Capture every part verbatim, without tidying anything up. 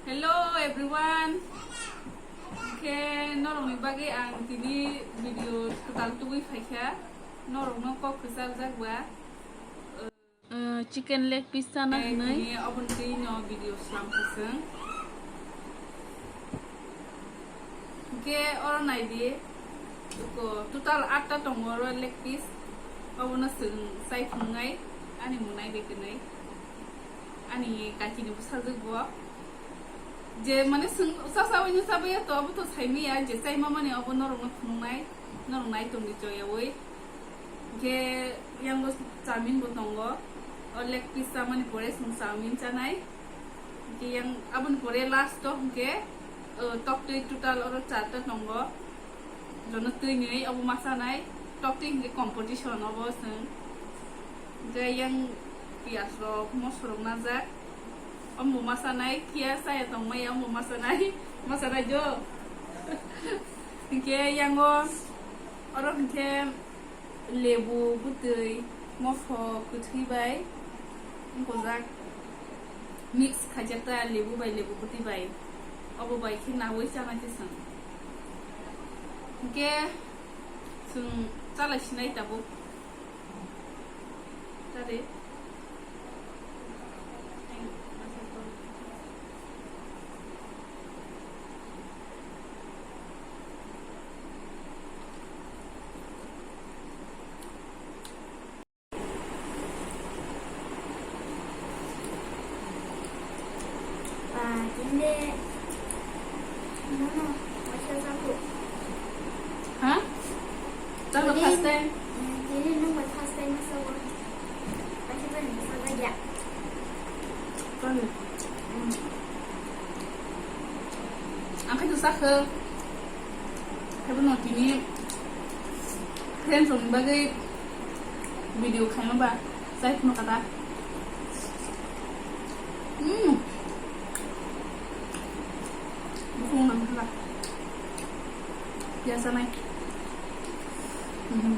Hello everyone. Khe norokni bagwi ang tini video kwtal tubui phaikha. Norokno kok kwchajak ba. Uh, chicken leg piece sana hwnwi. Tini oboni twi no video slam khasung. Hwnkhe oro naidi, eko total atta tongo oro leg piece. Obono chwng chai phunuknai, ani mwnai bai kwnwi. Ani kakini bwsajwk bo. Je mane chwng cha chawi no chabai ya to, obo to saimaya, je chaima mani obo norokno phunuknai, norok nai tongdi choyawi. Hwnkhe yango chowmin bo tongo. O leg piece chamani pore chwng chowmin chanai. Hwnkhe yang aboni pore last o hwnkhe, o, toktwi total oro charta tongo. Jono twi nwi obo ma chanai. Toktwi hwnkhe competition obo chwng. Hwnkhe yang piyaj rok, moso rok najak. Omo ma chanai, kiya chaya tongmaya omo ma chanai. Ma chanai jo. Hwnkhe yango oro hwnkhe lebu bwtwi, moso kwthwi bai wngkojak, mix khaijak ta lebu bai lebu bwtwi bai, obo bai khe nawi chana khe chwng. Hwnkhe chwng chalai sinai tabuk. Tade. Ah, tinde, no, no, waisa saku. Ha? Talo first time? Tinde, mm, tinde nung bai first time masa wa. Waisa bani masa wa ya. Talo. Mm. Ang khe to sakho. Haibano tini friends rokni bagwi video khaima ba chai phano kata. Hmm. Bukhung nang kha. Biasa nai. Mhm.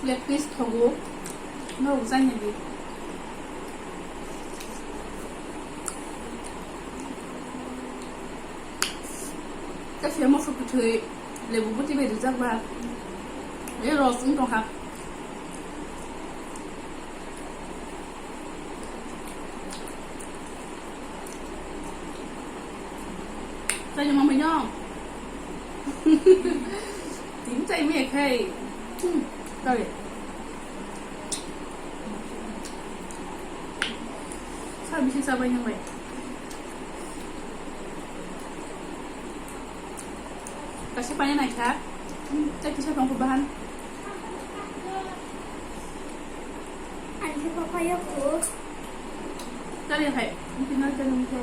Leg piece thogo, norok chanya di. Kaisa moso kwthwi lebu bwtwi bai rijak ba, e ros wng tongkha. Tadi mama no. Tin chai me khai. Hmm, tadi. Sa bisi sa bai nang bai. Kasi pa na kha. Hmm, tadi sa pang ko bahan. Ani khe papaya ko. Tari hai, ini final tari ini khe.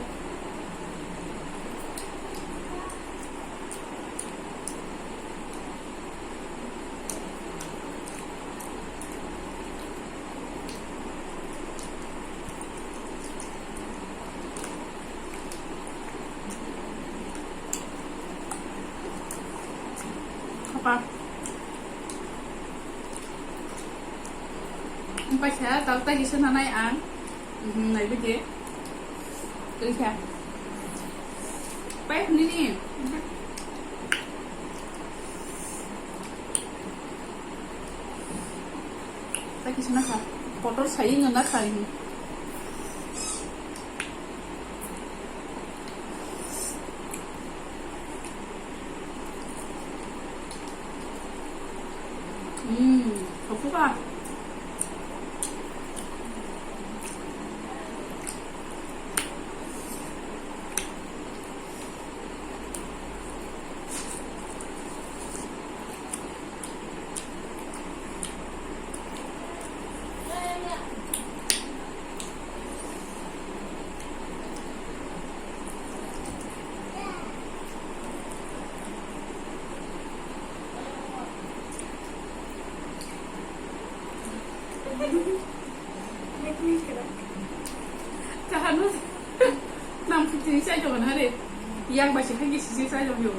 Apa? Paisa, tau tagi sana nai ang. Mhm, nai bide. Tui kha. Pai nini. Tagi sana kha. Kotor saying na kha ini. Hmm, tofu ba. Tini chai tongkha na re. Yang bai se khe sisi chai tongkha.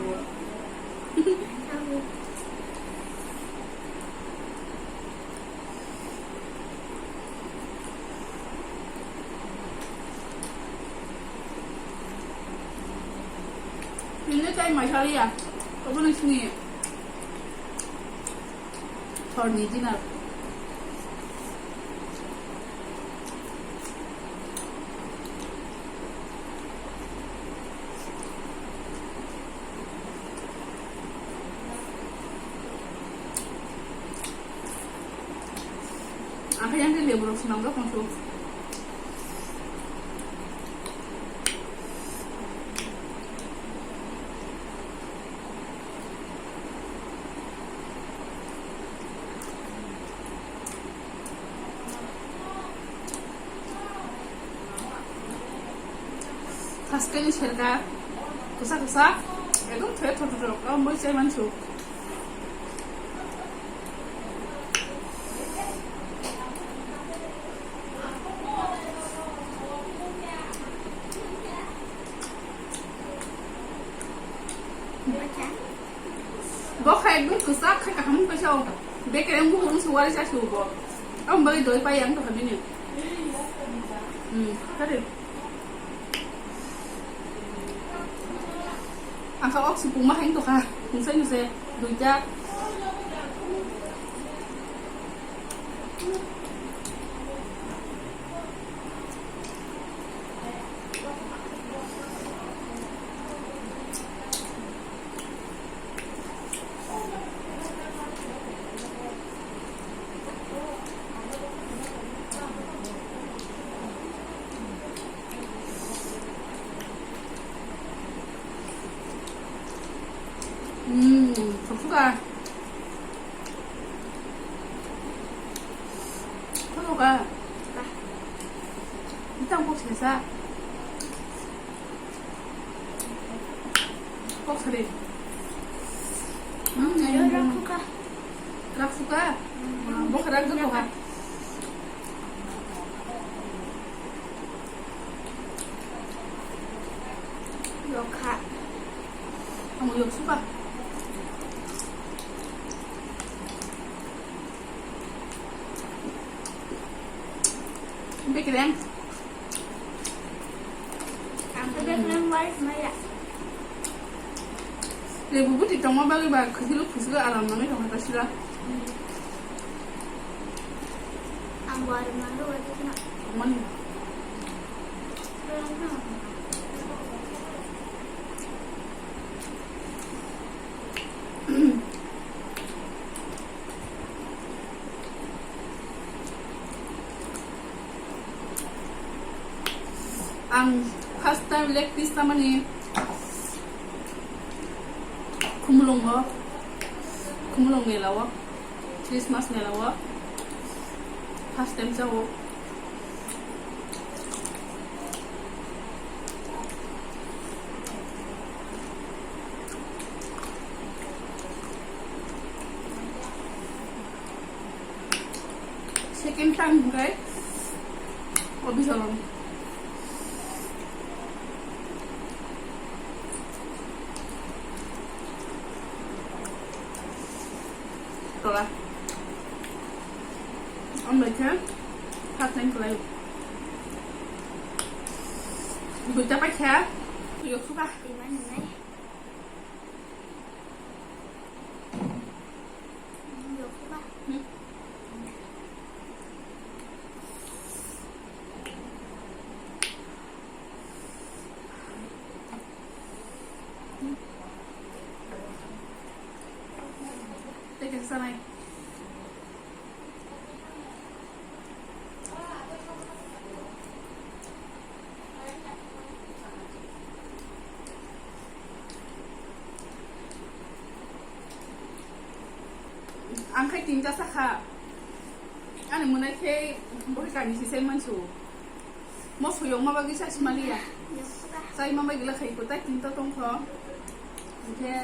Tini chai mai saliya. Obo ni sini. Horni dinner. Ang khe yang khe lebu rok swnamjak tong su. Haste ni serka kwsa kwsa ekdom thwe thoto thok o moi chai mansu. Bo khai ekdom kwchak khai kaham wngkha se o. Bekereng buphuru se wari chasi bo. Aboni bagwi doi pai ang tongkha bini. Hmm, kare. Ang kha ok sipung ma hai tongkha. Mungsa mungsa duita. Hmm, soksuka. Soksuka. Itang kok sesa. Kok sari. Hmm, rak suka. Rak suka? Hmm, bok rak joto ha. Yok ha. Ang yok suka. Bekereng. Ang bekereng wai maya. Lebu buti tongma bagwi ba khwchwlwk khwchwlwk aram nangwi tongkha ta sira. Ang bo aram nangwi tongkha. Mani. Ang first time leg piece tamani Khumulwngo, Khumulwng mela o, Christmas mela o first time chao. Second time hwnkhe o bisalon. Tola. Ang bai khe first time kwlai. Duita paikha. Yok suka. Tei kaisa sanai. Ang khai tinta sakha. Ani mwnai khe bo khe kani sisai mansu. Mo suyokma bagwi sa simaliya. Chaima bagwi la khai ko tai tinta tongkho. Hingkhe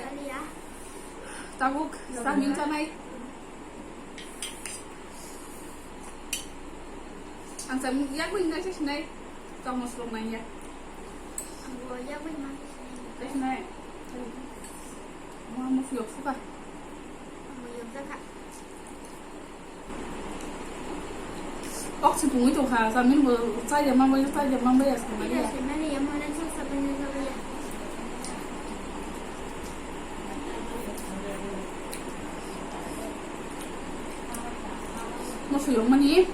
tabuk samung chanai. Ang samung yak bai nai sinai. Tamo slok nai ya. Tei sinai. Mo, mo siyok suka. Kok si pungwi tongkha, samin bo chaya manbai, chaya manbai ya samani ya. Mo suyok mani,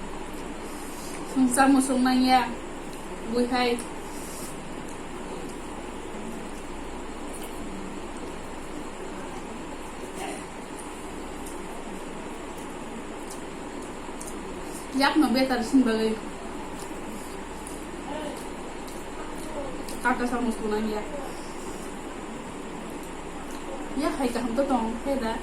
sungsa mo sung nang ya, bui hai. Yakno better sin bagwi. Kaka samus tunang ya. Ya hai kaham to tong khe da.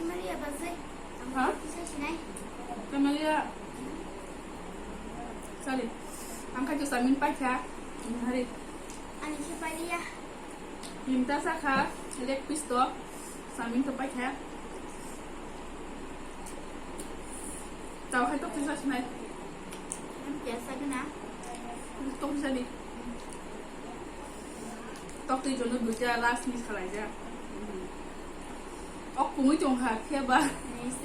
Maria, pasai. Ha? Kamalia. Sorry. Ang kha jusa min paikha. Hari. Ani khe pailiya. Limta sakha. Leg piece to. Samin to paikha. Tau hai to kisa sinai. Ang kya sagna. To kisa di. Tokti jono duita last miss khalaijak. Ok, pungwi tongkha, phiya ba.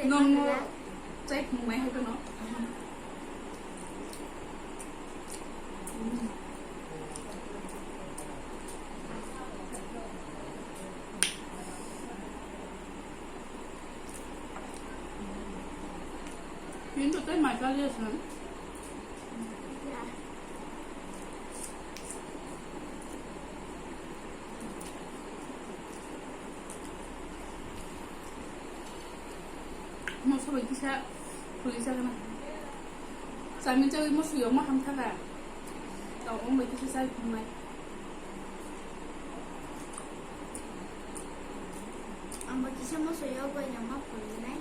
Nongno chai phunuknai hai kheno. Hindu tei mai kaliya san. Moso bai kisa khuli sa gana. Samin chawi moso yo ma ham thaga. Tau ong bai kisa sai khumai. Ang bai kisa moso yo bai no ma khuli nai.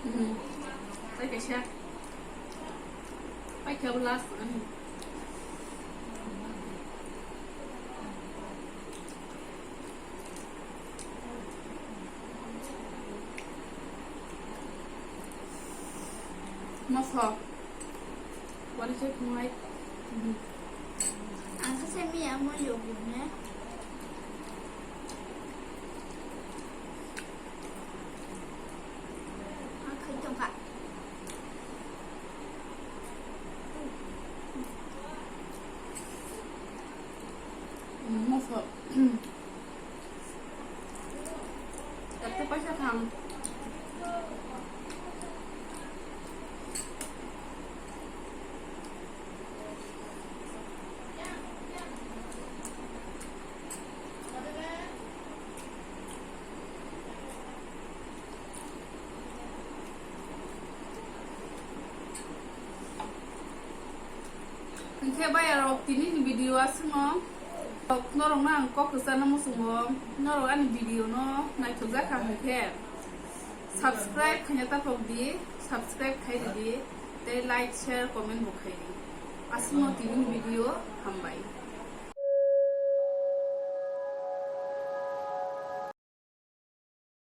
Hmm. Paikha siya. Paikha last, ano. Moso. What is it, Mike? Ang sa semi ang mo yogurt ne. Ang khaitong ka. Moso. Ekta paisa thang. Hwnkhe bayarok tini ni video aswkno norokno ang kok kwchana muchungo, norok ani video no naithokjak kha hwnkhe subscribe khaina taphok di, subscribe khai ridi tei like, share, comment bo khai di. Aswkno tini ni video hambai.